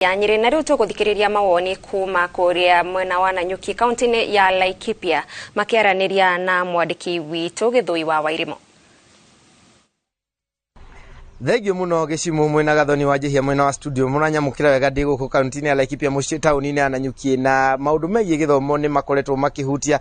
Ya Nyĩrĩ. Na rĩu tũgũthikĩrĩria mawoni kuma kũrĩa mwena wa Nanyuki, kaunti-inĩ ya Laikipia, makĩaranĩria na mwandĩki witũ Gĩthũi wa Wairimũ. Thengiũ mũno Gĩcimũ, mwena Gathoni wa Njihia mwena wa studio, mũranyamũkĩra wega. Ndĩ gũkũ kaunti-inĩ ya Laikipia, mũciĩ taũni-inĩ ya Nanyuki, na maũndũ megiĩ gĩthomo nĩ makoretwo makĩhutia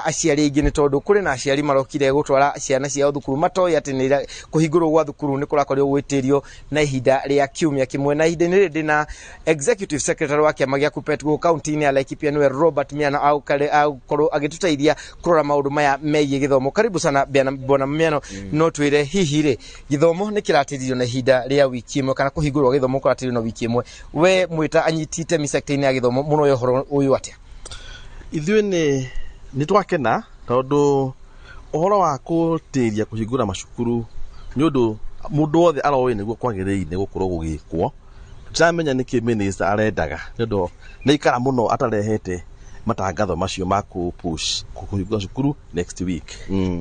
aciari aingĩ, nĩ tondũ kũrĩ na aciari marokire gũtwara ciana ciao thukuru matoĩ atĩ nĩ kũhingũrwo gwa thukuru nĩ kũrakorirwo gwĩtĩrio na ihinda rĩa kiumia kĩmwe. Na ihinda-inĩ rĩrĩ ndĩna executive secretary wa kĩama gĩa KUPPET gũkũ kaunti-inĩ ya Laikipia, nĩwe Robert Miano, agũkorwo agĩtũteithia kũrora maũndũ maya megiĩ gĩthomo. Karibu sana, bwana Miano. No twĩre hihi rĩ, gĩthomo nĩ kĩratĩririo na ihinda rĩa wiki ĩmwe, kana kũhingũrwo gĩthomo kũratĩririo na wiki ĩmwe? We mwĩta anyiti itemi sector-inĩ ya gĩthomo, mũroya ũhoro ũyũ atĩa? Ithuĩ nĩ twakena, tondũ ũhoro wa gũtĩria kũhingũra macukuru nĩ ũndũ mũndũ wothe aroĩ nĩguo kwagĩrĩire gũkorwo gũgĩkwo. Tũtiramenya nĩkĩ minister arendaga, nĩ ũndũ nĩ aikara mũno atarehete matangatho macio ma kũ push kũhingũra cukuru next week.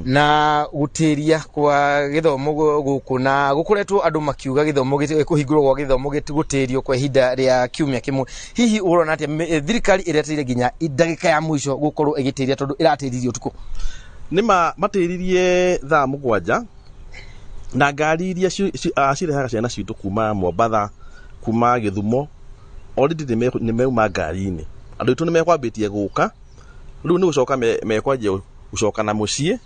Na gũtĩria kwa gĩthomo gũkũ na gũkoretwo andũ makiuga gĩthomo kũhingũrwo gwa gĩthomo gũtĩrio kwa ihinda rĩa kiumia kĩmwe, hihi ũrona atĩa thirikari ĩreteire nginya ndagĩka ya mũico gũkorwo ĩgĩtĩria, tondũ ĩratĩririe ũtukũ? Nĩ ma matĩririe thaa 7, na ngari iria cirehaga ciana citũ kuma Mombatha, kuma Gĩthumo, already nĩ meuma ngari-inĩ. Andũ aitũ nĩ mekwambĩtie gũka, rĩu nĩ gũcoka mekwanjia gũcoka na mũciĩ.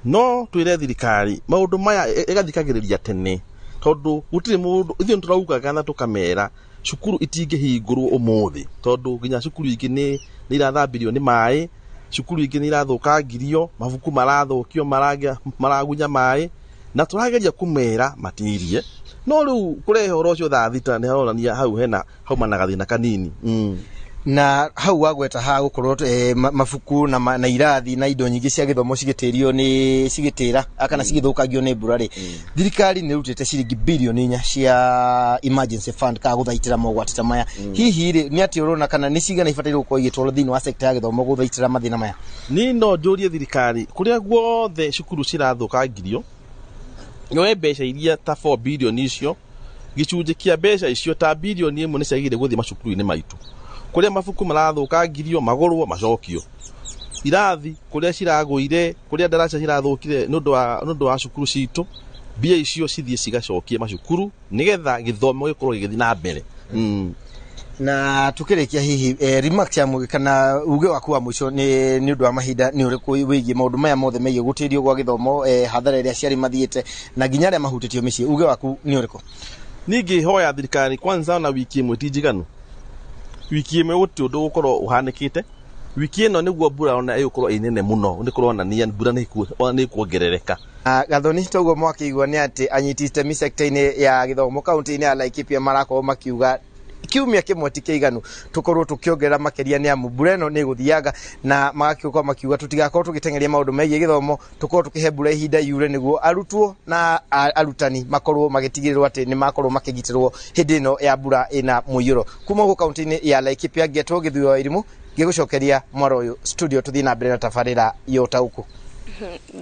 No twĩre thirikari maũndũ maya ĩgathikagĩrĩria tene, tondũ gũtirĩ mũndũ, ithuĩ nĩ tũraugaga na tũkamera cukuru itingĩhingũrwo ũmũthĩ, tondũ nginya cukuru ingĩ nĩ irathambirio nĩ maĩ, cukuru ingĩ nĩ irathũkangirio, mabuku marathũkio, maragunya maĩ, na tũrageria kũmera matirie. No rĩu kũrehe ũhoro ũcio thaa 6 nĩ haronania hau hena hauma na gathĩna kanini. Na hau wagweta ha gũkorwo mabuku na irathi na indo nyingĩ cia gĩthomo cigĩtĩrio nĩ cigĩtĩra kana cigĩthũkangio nĩ mbura rĩ, thirikari nĩ ĩrutĩte ciringi birioni 4 cia emergency fund kana gũthaitĩra mogwati ta maya. Hihi rĩ, nĩ atĩ ũrona kana nĩ cigana ibataire gũkorwo igĩtwarwo thĩinĩ wa sekta ya gĩthomo gũthaitĩra mathĩna maya? Niĩ no njũrie thirikari, kũrĩa guothe cukuru cirathũkangirio, yoe mbeca iria ta 4 billion icio, gĩcunjĩ kĩa mbeca icio ta birioni 1 nĩ ciagĩrĩire gũthiĩ macukuru-inĩ maitũ kũrĩa mabuku marathũkangirio, magũrwo macokio, irathi kũrĩa ciragũire, kũrĩa ndaraca cirathũkire nĩ ũndũ wa cukuru citũ, mbia icio cithiĩ cigacokie macukuru nĩgetha gĩthomo gĩkorwo gĩgĩthiĩ na mbere. Na tukĩrĩkia, hihi remarks ya mũgĩ kana uge waku wa mũico nĩ ũndũ wa mahinda nĩ ũrĩkũ wĩgiĩ maũndũ maya mothe megiĩ gũtĩrio gwa gĩthomo, hathara ĩrĩa aciari mathiĩte na nginya arĩa mahutĩtio mĩciĩ? Uge waku nĩ ũrĩkũ? Ningĩ hoya thirikari kwanza, ona wiki ĩmwe ti njiganu. Wiki ĩmwe gũtirĩ ũndũ ũgũkorwo ũhanĩkĩte. Wiki ĩno nĩguo mbura ona ĩgũkorwo ĩ nene mũno, nĩ kũronania mbura nĩ ĩkuongerereka. Gathoni, toguo mwakĩigua nĩ atĩ anyiti itemi sekta-inĩ ya gĩthomo kaunti-inĩ ya Laikipia marakorwo makiuga kiumia kĩmwe ti kĩiganu, tũkorwo tũkĩongerera makĩria nĩ amu mbura ĩno nĩ ĩgũthianga, na magagĩkorwo makiuga tũtigakorwo tũgĩteng'eria maũndũ megiĩ gĩthomo, tũkorwo tũkĩhe mbura ihinda yure nĩguo arutwo na arutani makorwo magĩtigĩrĩrwo atĩ nĩ makorwo makĩgitĩrwo hĩndĩ ĩno ya mbura ĩna mũiyũro. Kuma gũkũ kaunti-inĩ ya Laikipia, ngetwo Gĩthuo wa Irimũ, ngĩgũcokeria mwaro ũyũ studio, tũthiĩ na mbere na tabarĩra ya ũtaũku.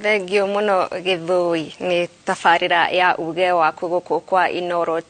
Thengio mũno, Gĩthũi, nĩ tabarĩra ya uge waku gũkũ kwa Inoro.